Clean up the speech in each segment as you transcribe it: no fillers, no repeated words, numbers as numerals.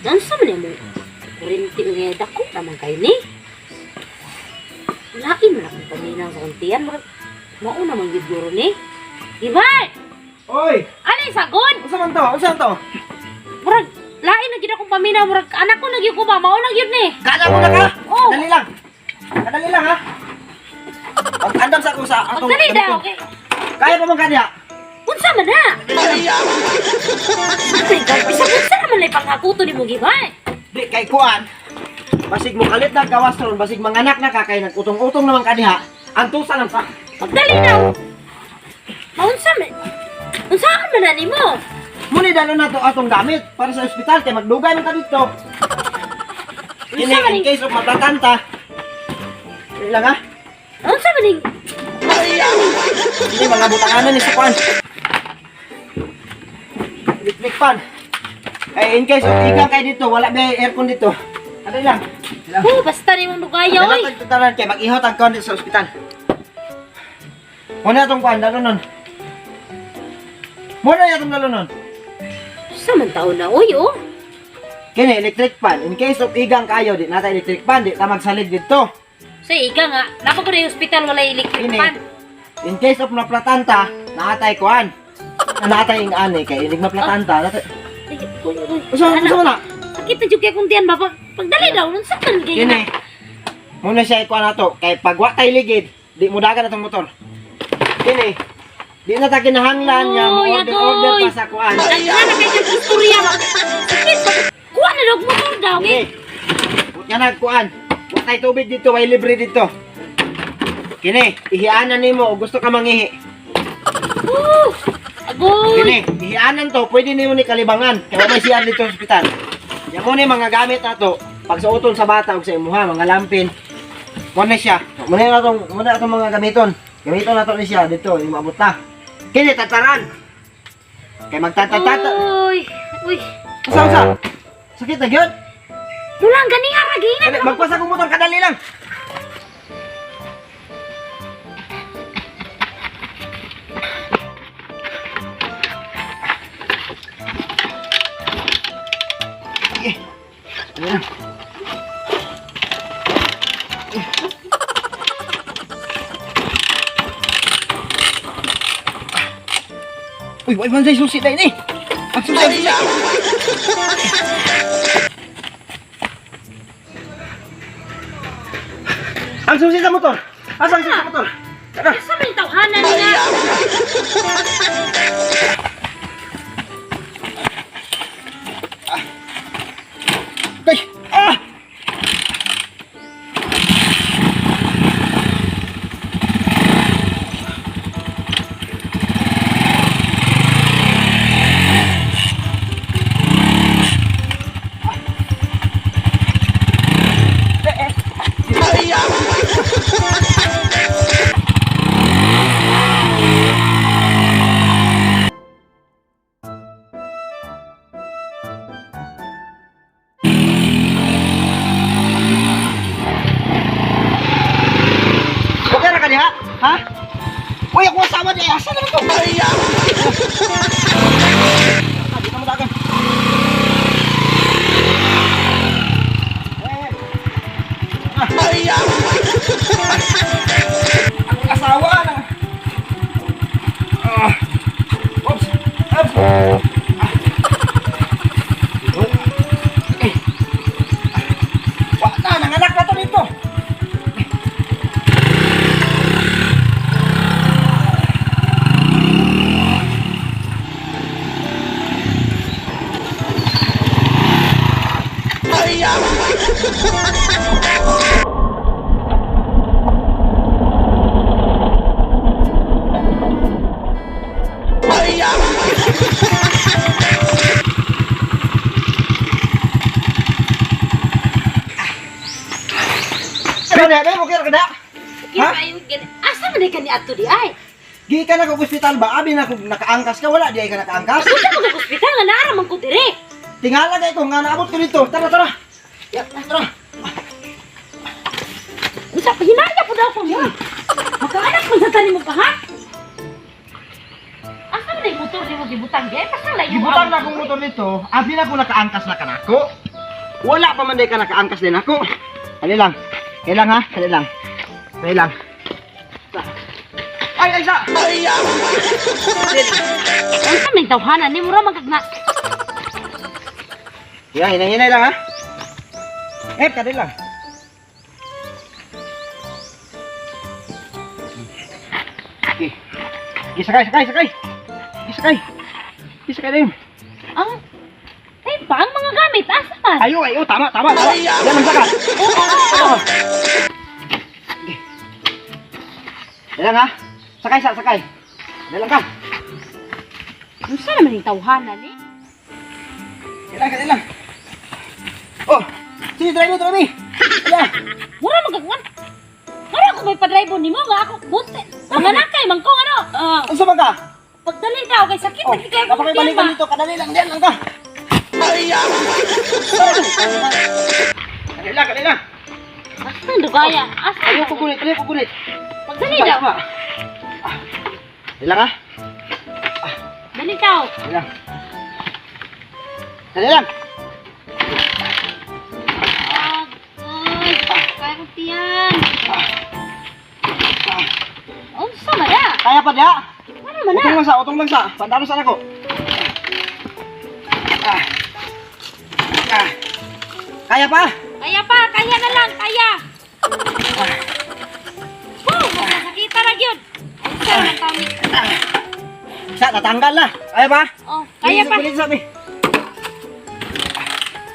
Unsa man mo? Kurente nga dako naman kayo ni. Lain man akong paminaw sa kuntian. Murag mao naman gyud guro ni. Gibart! Oy! Ano yung sagod? Unsa man to? Unsa man to? Murag lain na gyud akong paminaw. Murag anak ko na gyud ko ba? Mao na gyud ni. Kada mo na ka? Oh. Dali lang. Kadali lang ha. Pag-andam sa ako sa atong Pagdali daw. gamiton. Okay. Kaya pa man kaniya. Unsa man na? Ay, bisag unsa naman lay panghakuto nimo Gibart? Di kay kuan. Basig mo kalit na gawas ron, basig manganak na ka kay nagutong-utong naman kaniha. Antusa lang sa. Pagdali daw. Maunsa man? Unsaan man na nimo? Muni dalo na to atong gamit para sa ospital kay magdugay man ka dito. Kini Unsa man in ning case of maplatanta. Dali lang ha. Unsa man ning Hindi mga butanganan ni sa kuan. Electric fan. Ay in case of igang kay dito, wala ba aircon dito. Dali lang. Dali lang. Oh, basta nimong dugaya oy. Dala tag kay mag-ihaw tag kuan dito sa ospital. Muna atong kuan dalo nun. Muna atong dalo nun. Sa man taon na oy oh. Kini electric fan. In case of igang kayo, di nata electric fan, di ta magsalig dito. Sa ika nga, nako ko na yung ospital wala electric Kini. fan. In case of naplatanta, naatay kuan. Naatay ing ani kay inig maplatanta. Natay. Ay, uy, uy. Usa Ana, usa na. Sakit na jud kay kung diyan ba pagdali daw unsa man kay Kini. Muna siya ikuan nato kay pag wa tay ligid, di mo dagan atong motor. Kini. Di na ta kinahanglan nga mo Uy, order order agoy. pa sa kuan. Daghan na kay kag istorya ba. Sakit ba? Kuha na daw motor daw Kini. eh. Nga nagkuan. Wa tay tubig dito, way libre dito. Kini, ihianan nimo og gusto ka mangihi. Oh, agoy. Kini, ihianan to, pwede nimo ni kalibangan. Kaya may CR dito sa ospital. Yan mo ni mga gamit nato pag suoton sa bata og sa imuha, mga lampin. Mo na siya. Mo na atong mo na atong mga gamiton. Gamiton nato ni siya dito, yung maabot na. Kini tataran. Kay magtatatata. Uy, uy. Usa usa. Sakit na gyud. Mulang gani nga ra giingan. Dali, Magpasa kong motor kadali lang. Eh, ano na? Uy, why man susi na ini? Ang susi, ang susi. Ang susi sa motor. Asa ang susi sa motor? Tara. Sa may tawhanan nila. Ay! Ah! Okay ra ka diha? Ha? Uy, ako asawa diha. Asa naman to? Ay! Ah, di na mo dagan. Ay! Ang asawa na. Ah. Oops. Oops. Ah. Eh. Wa na, nanganak na to dito. Ano na, okay ra ka na? Kaya kayo gani. Asa man ni kani adto di ay? Gikan ako ospital ba? Abi na kung nakaangkas ka, wala di ay ka nakaangkas. Unsa man kag ospital nga naara man ko dire. Tingala kay ko nga naabot ko dito. Tara, tara. Ya, tara. Unsa pa hinaya po daw ko mo. Makaanak man sa tani mo pa ha? Asa man ni motor nimo gibutang di ay pasalay yung Gibutang na akong motor nito, abi na ko nakaangkas na kanako. Wala pa man day ka nakaangkas din ako. Dali lang. Dali lang ha, dali lang. Dali lang. Ay, ay, sa! Unsa may tawhana ni mura man kag na. Ya, hinay-hinay lang ha. Eh, kadali lang. Okay. Okay, sakay, sakay, sakay. Okay, sakay. Okay, sakay na yun. Ang ay pa ang mga gamit asa man? Ayo, ayo, tama, tama, tama. Yan, magsaka. Oo. Okay. Yan lang ha. Sakay, sa, sakay. Yan lang ka. Unsa naman yung tawhana ni? Yan lang, yan lang. Oh, sige, drive mo, drive mo. Yan. Mura man kag Mura ko may padrive nimo nga ako bunti. Mga nakay man ko ano. Ah, Unsa man ka? pagdali daw kay sakit Oh, oh, kay kapag balikan dito, kadali lang, yan lang ka. Kadali lang, kadali lang. Asa do kaya? Asa? Ayaw ko gunit, ayaw ko gunit. Pagdali daw. Tama. Ah. Dali lang ha. Dali daw. Dali lang. Dali lang. Ay, kaya ko tiyan. Unsa man na? Kaya pa diha. Ano man na? Utong lang sa, utong lang sa. Pandano sa ako. Ah. Ah. Kaya pa? Kaya pa, kaya na lang, kaya. Woo, masakita ra gyud. Unsa man taw ni? Sa, tatanggal na. Kaya pa? Oh, kaya pa. Bilis, bilis,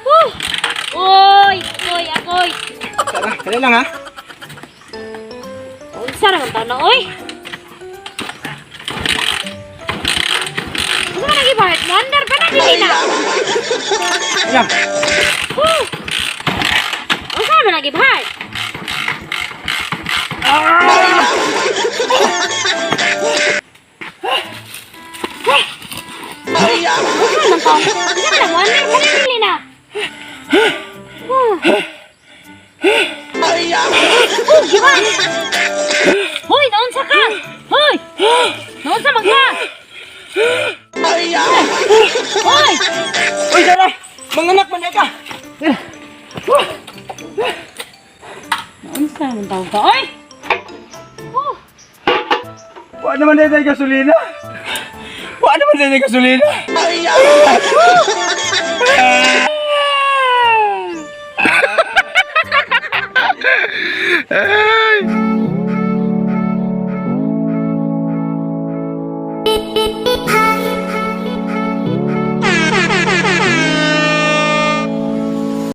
Woo! Oy, akoy, akoy. Tara, kaya lang ha. Unsa ra man taw na oy? Unsa man gibahat mo? Andar pa na dili na. Kaya lang. Woo! Unsa man nagibahat? Unsa man taw? Unsa man ang andar pa na dili na? Woo! Oh, gibahat! Hoy, naunsa ka? Hoy! Naunsa man ka? Hoy! Uy, Sarah! Manganak man ka! Naunsa man taw ka? Oy! Oh! Wala naman na tayo gasolina. Wala naman na tayo gasolina.